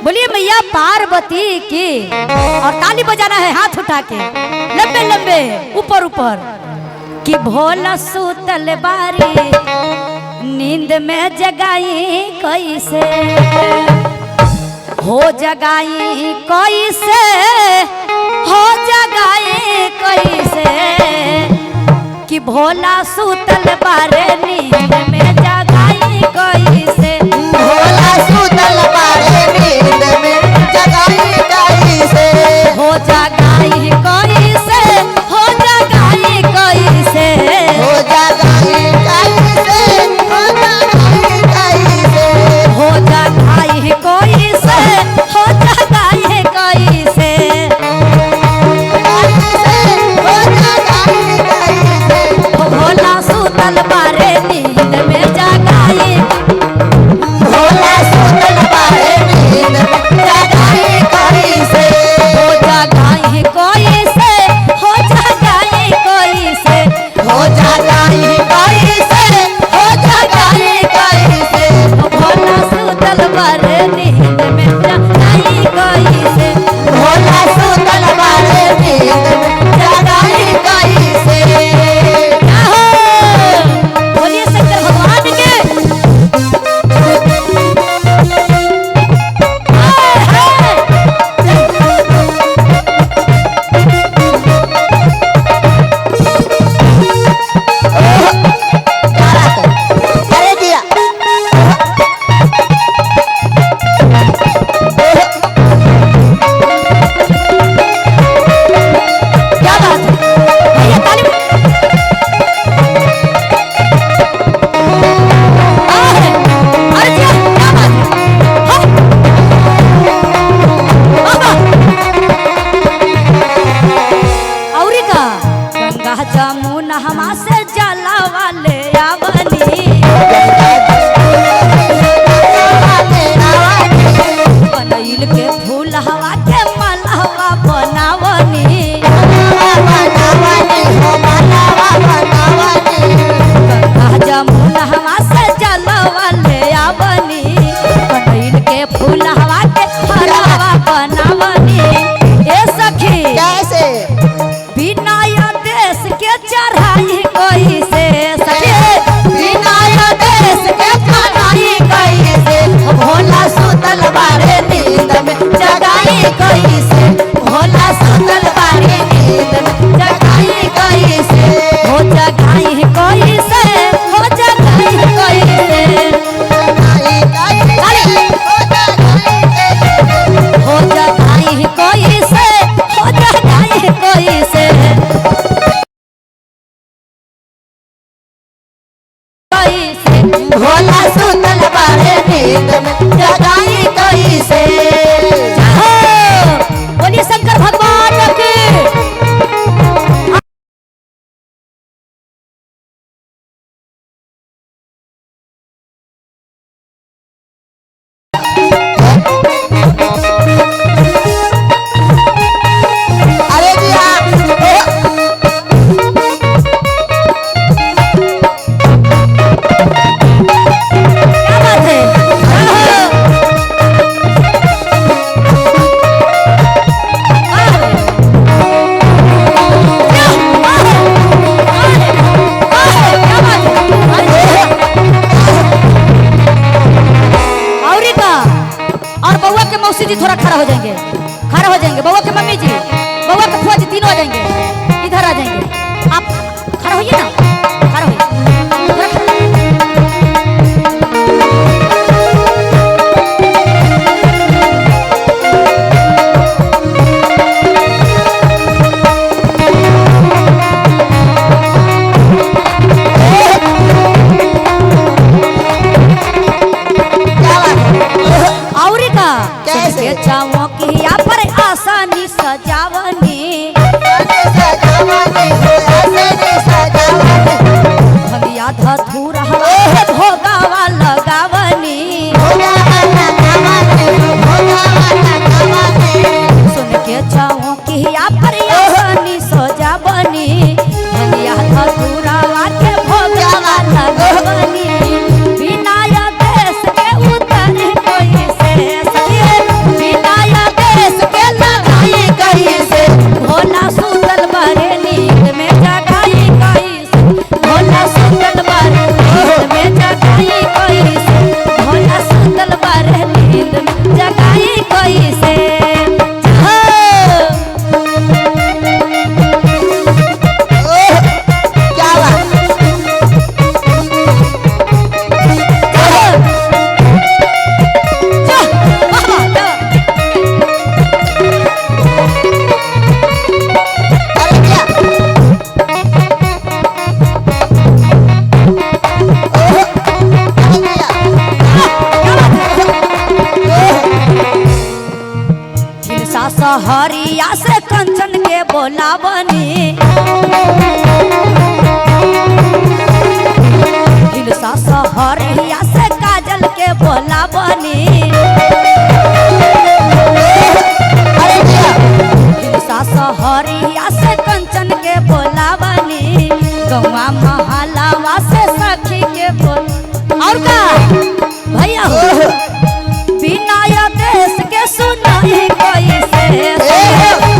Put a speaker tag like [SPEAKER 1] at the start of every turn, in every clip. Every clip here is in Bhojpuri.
[SPEAKER 1] बोलिए मैया पार्वती की। और ताली बजाना है हाथ उठा के, लंबे लंबे ऊपर ऊपर। कि भोला सूतल बारी नींद में जगाई कैसे, हो जगाई कैसे, हो जगाई कैसे। कि भोला सूतल बारे नींद में जगाई कैसे,
[SPEAKER 2] भोला सूतल बारे नींद में जगाई कैसे,
[SPEAKER 1] हो जगाई कैसे, हो जगाई कैसे,
[SPEAKER 2] हो जगाई कैसे, हो जगाई कैसे,
[SPEAKER 1] हो जगाई कैसे, हो जगाई कैसे,
[SPEAKER 2] कैसे, हो जगाई कैसे।
[SPEAKER 1] भोला सूतल बारे नींद में जगाई,
[SPEAKER 2] भोला सूतल बारे नींद में जगाई कैसे,
[SPEAKER 1] हो जगाई कैसे, हो जगाई कैसे,
[SPEAKER 2] हो जगाई कैसे, हो जगाई कैसे।
[SPEAKER 1] भोला सूतल बारे नींद में जगाई कैसे,
[SPEAKER 2] भोला सूतल बारे नींद में जगाई कैसे।
[SPEAKER 1] बोलिए शंकर भगवान के।
[SPEAKER 2] अरे दिया
[SPEAKER 1] क्या बात है भैया, ताली। अरे जिया, क्या बात है? हाँ। बाबा। औरी का गंगा जमुना हमा से जला वाले आवनी, बनैल के फूल हवा के मलहवा बनावनी, गंगा जमुना हवा से जलवा ले आवनी, बनैल के फूल हवा के हरवा बनावनी। ए सखी
[SPEAKER 2] कैसे
[SPEAKER 1] बिना देश के चढ़ाई कैसे, सखी
[SPEAKER 2] बिना देश के चढ़ाई कैसे, भोला सूतल बारे नींद में जगाई कैसे, भोला सूतल बारे नींद में जगाई कैसे,
[SPEAKER 1] हो जगाई कैसे, हो जगाई कैसे, हो जगाई कैसे, हो जगाई कैसे, कैसे।
[SPEAKER 2] भोला सूतल बारे नींद में जगाई कैसे।
[SPEAKER 1] हो बोलिए शंकर भगवान की।
[SPEAKER 2] अरे जी हाँ
[SPEAKER 1] क्या बात है? और का और बउआ के मौसी जी थोड़ा खड़ा हो जाएंगे, खड़ा हो जाएंगे। बउआ के मम्मी जी, बउआ के फुआ जी तीनों आ जाएंगे, इधर आ जाएंगे। आप खड़ा होइए ना, खड़ा होइए थोड़ा खड़ा।
[SPEAKER 2] क्या बात है?
[SPEAKER 1] और का
[SPEAKER 2] कैसे?
[SPEAKER 1] चावों की या पर आसानी सजावनी, भंगिया धतूरा भोगावा लगावनी, सुन के चावों की या पर आसानी सजावनी, भंगिया धतूरा के भोगावा लगावनी। बिना देश के उतर कोई से सखी, बोलावनी। हिलसा सहरिया से काजल के बोलावनी।
[SPEAKER 2] अरे जिया।
[SPEAKER 1] हिलसा सहरिया से कंचन के बोलावनी। गौवा महलावा से सखी के बोल और का भैया हो बिना देश के सुनाई कैसे।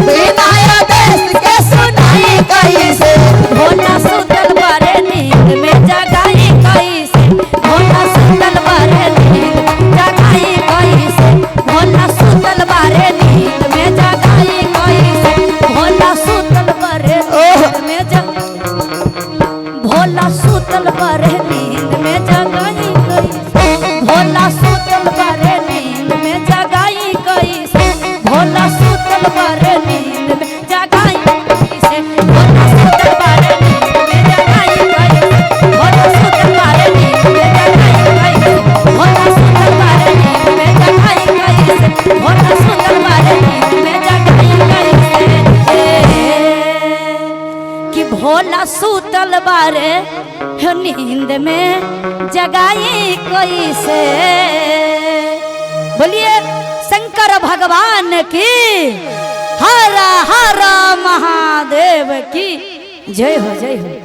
[SPEAKER 2] बिना देश के सुनाई कैसे।
[SPEAKER 1] भोला सुतल बारे नींद में जगाई कैसे। भोला सुतल बारे नींद जगाई कैसे। भोला सुतल बारे नींद में जगाई कैसे। भोला सुतल बारे नींद में जग भोला सुतल बारे नींद में जगाई कैसे। भोला सुतल बारे नींद में जगाई कैसे। भोला सुतल बारे नींद में जगाई कैसे। भोला सुतल बारे नींद में जगाई कैसे। भोला सुतल बारे नींद में जगाई कैसे। भोला सुतल बारे नींद में जगाई कैसे। भोला सुतल बारे नींद में जगाई कैसे। कि भोला सुतल बारे नींद में जगाई कैसे। बोलिए शंकर भगवान की, हर हर महादेव की जय हो, जय हो।